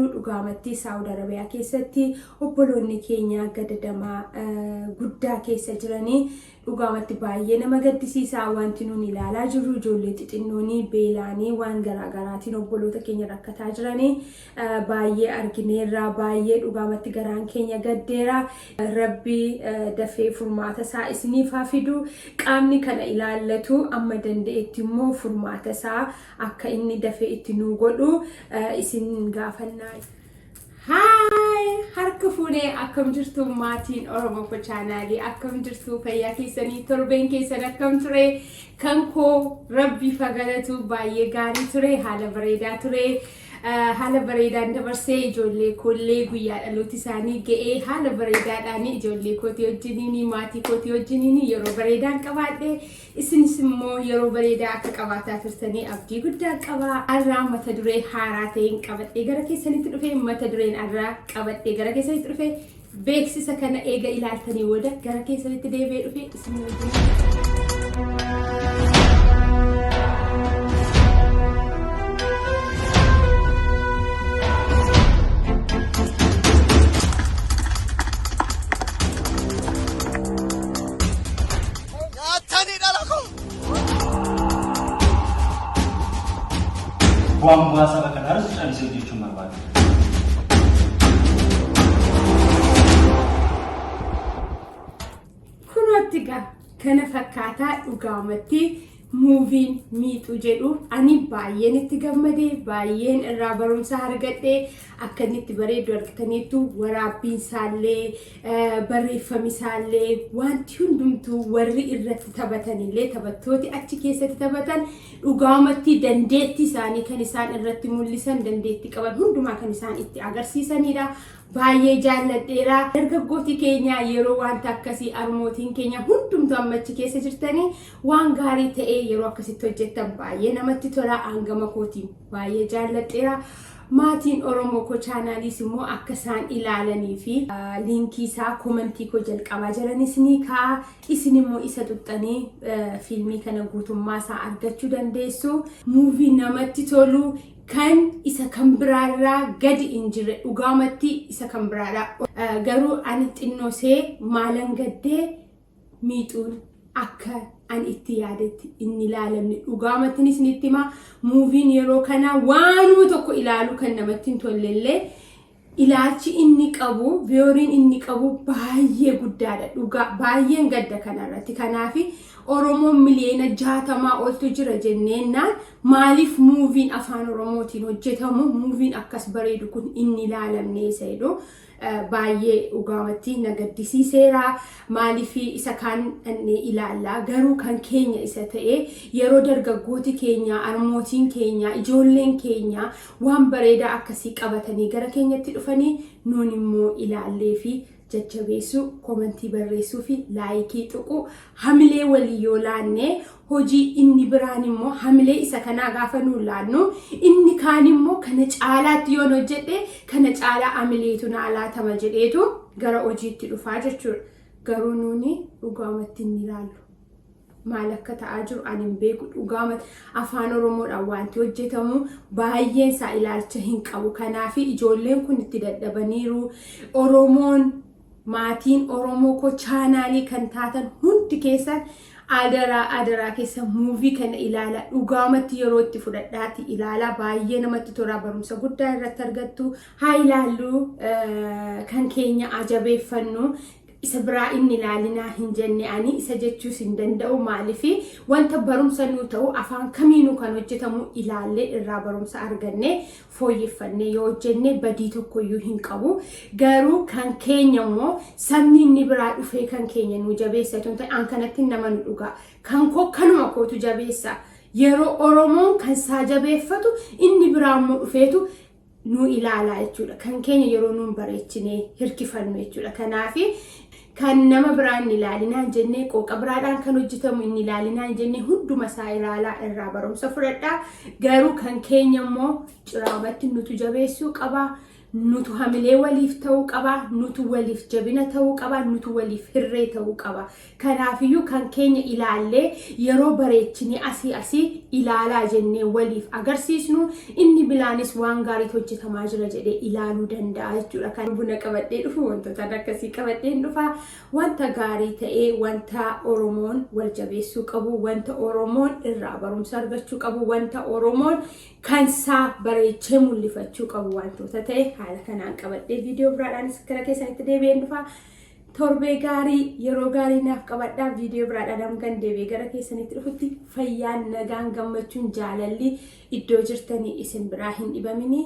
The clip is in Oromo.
ilaallu dhugaamatti Saawud Arabiyaa keessatti obboloonni keenya gadadamaa guddaa keessa jiranii dhugaamatti baay'ee nama gaddisiisa. Wanti nuun ilaalaa jirru ijoollee xixinnoonii beelaanii waan garaagaraatiin obboloota keenya rakkataa jiranii baay'ee argineerra, baay'ee dhugaamatti garaan keenya gaddeera. Rabbi dafee furmaata isaa isiniif haa fidu. Qaamni kana ilaallatu amma danda'etti immoo furmaata isaa akka inni dafee itti nuu godhu isin gaafannaa. Haay! Harka fuunee, akkam jirtu maatiin Oromoo koo chaanaalii? Akkam jirtu? Fayyaa keessanii? Torbeen keessan akkam ture? Kan koo Rabbi fagalatu baay'ee gaarii ture, haala bareedaa ture. Haala bareedaan dabarsee, ijoollee koollee guyyaa dhaloota isaanii ga'ee haala bareedaadhaan ijoollee kootii wajjiniin, maatii kootii wajjiniin yeroo bareedaan qabaadhe. Isinis immoo yeroo bareedaa akka qabaataa turtanii abdii guddaa qaba. Har'aa mata duree haaraa ta'een qabadhee gara keessanitti dhufe. Mata dureen har'aa qabadhee gara keessanitti dhufe beeksisa kana eega ilaaltanii booda gara keessanitti deebi'ee dhufe isin wajjin. Nyaatanii dhala koo! Bu'aan bu'aa saba kanaarras callisee hojjechuun barbaada. Kunootti gaa kana fakkaataa. Dhugaamatti muuviin Miixuu jedhu ani baay'een itti gammade, baay'een irraa barumsa argadhe. Akka inni itti bareedu argitaniittu. Waraabbiin isaallee, barreeffami isaallee, wanti hundumtuu, warri irratti taphatanillee, taphattooti achi keessatti taphatan dhugaamatti dandeettii isaanii kan isaan irratti mul'isan, dandeettii qaban hundumaa kan isaan itti agarsiisanidha. Baay'ee jaalladheera. Dargaggooti keenya yeroo wanta akkasii, harmootiin keenya hundumtuu ammachi keessa jirtanii, waan gaarii ta'ee yeroo akkasitti hojjettan baay'ee namatti tola. Hangama kootiin baay'ee jaalladheera. Maatiin Oromoo koo chaanaaliis immoo akka isaan ilaalanii fi liinkii isaa komantii koo jalqabaa jalanis ni kaa'a. Isin immoo isa tuqxanii fiilmii kana guutummaa isaa argachuu dandeessu. Muuvii namatti tolu kan isa kan biraarraa gadi hin jirre, dhugaamatti isa kan biraadha. Garuu ani xinnoosee maalan gaddee, Miixuun akka ani itti yaadetti inni ilaalamne. Dhugaamattiin isinitti himaa, muuviin yeroo kanaa waanuma tokko ilaaluu kan namatti hin tollellee, ilaalchi inni qabu, viyooriin inni qabu baay'ee guddaadha. Dhugaa baay'een gadda kanarratti. Kanaaf Oromoon miliyoona 60 oltu jira jenneennaan, maaliif muuviin afaan Oromootiin hojjetamu, muuviin akkas bareedu kun inni ilaalamne isa jedhu baay'ee dhugaamatti na gaddisiiseera. Maaliif isa kaan dhannee ilaalla, garuu kan keenya isa ta'e yeroo dargaggooti keenya, harmootiin keenya, ijoolleen keenya waan bareedaa akkasii qabatanii gara keenyatti dhufanii, nuun immoo ilaallee fi jajjabeessuu, komantii barreessuu fi laayikii tuqu, hamilee walii yoo laanne, hojii inni biraan immoo hamilee isa kanaa gaafa nuun laannu, inni kaan immoo kana caalaatti yoon hojjedhe kana caalaa hamileetu naa laatama jedheetu gara hojiitti dhufaa jechuudha. Garuu nuuni dhugaamatti inni ilaallu. Maal akka ta'aa jiru ani hin beeku. Dhugaamatti afaan Oromoodhaan wanti hojjetamu baay'een isaa ilaalcha hin qabu. Kanaaf ijoolleen kun itti dadhabaniiru. Oromoon, maatiin Oromoo koo chaanaalii kan taatan hundi keessan, adaraa adaraa keessa muuvii kana ilaala. Dhugaamatti yeroo itti fudhadhaati ilaala, baay'ee namatti tola, barumsa guddaa irratti argattu. Haa ilaallu, kan keenya ajabeeffannu. Isa biraa inni ilaalinaa hin jenne, ani isa jechuus hin danda'u. Maaliif wanta barumsa nuu ta'u afaan kamiinuu kan hojjetamu ilaallee irraa barumsa arganne fooyyeffannee yoo hojjenne badii tokkoyyuu hin qabu. Garuu kan keenya immoo sabni inni biraa dhufee kan keenya nuu jabeessa tun ta'e, an kanatti nama nu dhugaa kan koo kanuma kootu jabeessa. Yeroo Oromoon kan isaa jabeeffatu, inni biraa immoo dhufeetu nu ilaalaa jechuudha. Kan keenya yeroo nuun bareechinee hirkifannu jechuudha. Kanaaf kan nama biraa inni ilaalinaan jennee, qooqa biraadhaan kan hojjetamu inni ilaalinaan jennee, hunduma isaa ilaalaa irraa barumsa fudhadhaa. Garuu kan keenya immoo ciraamatti nutu jabeessuu qaba. Nutu hamilee waliif ta'uu qaba. Nutu waliif jabina ta'uu qaba. Nutu waliif hirree ta'uu qaba. Kanaafiyyuu kan keenya ilaallee yeroo bareechinee asii asii Ilaalaa jennee waliif agarsiisnu, inni bilaanis waan gaariitu hojjetamaa jira jedhee ilaaluu danda'a jechuudha. Kan buna qabadhee dhufu, wantoota akkasii qabadheen dhufa. Wanta gaarii ta'ee, wanta Oromoon wal jabeessuu qabu, wanta Oromoon irraa barumsa argachuu qabu, wanta Oromoon kansaa bareechee mul'ifachuu qabu, wantoota ta'e haala kanaan qabadhee viidiyoo biraadhaanis gara keessanitti deebi'een dhufa. Torbee gaarii, yeroo gaarii naaf qabadhaa. Viidiyoo biraadhaan kan deebi'ee gara keessanitti dhufutti fayyaan, nagaan, gammachuun, jaalalli iddoo jirtanii isin biraa hin dhibamini.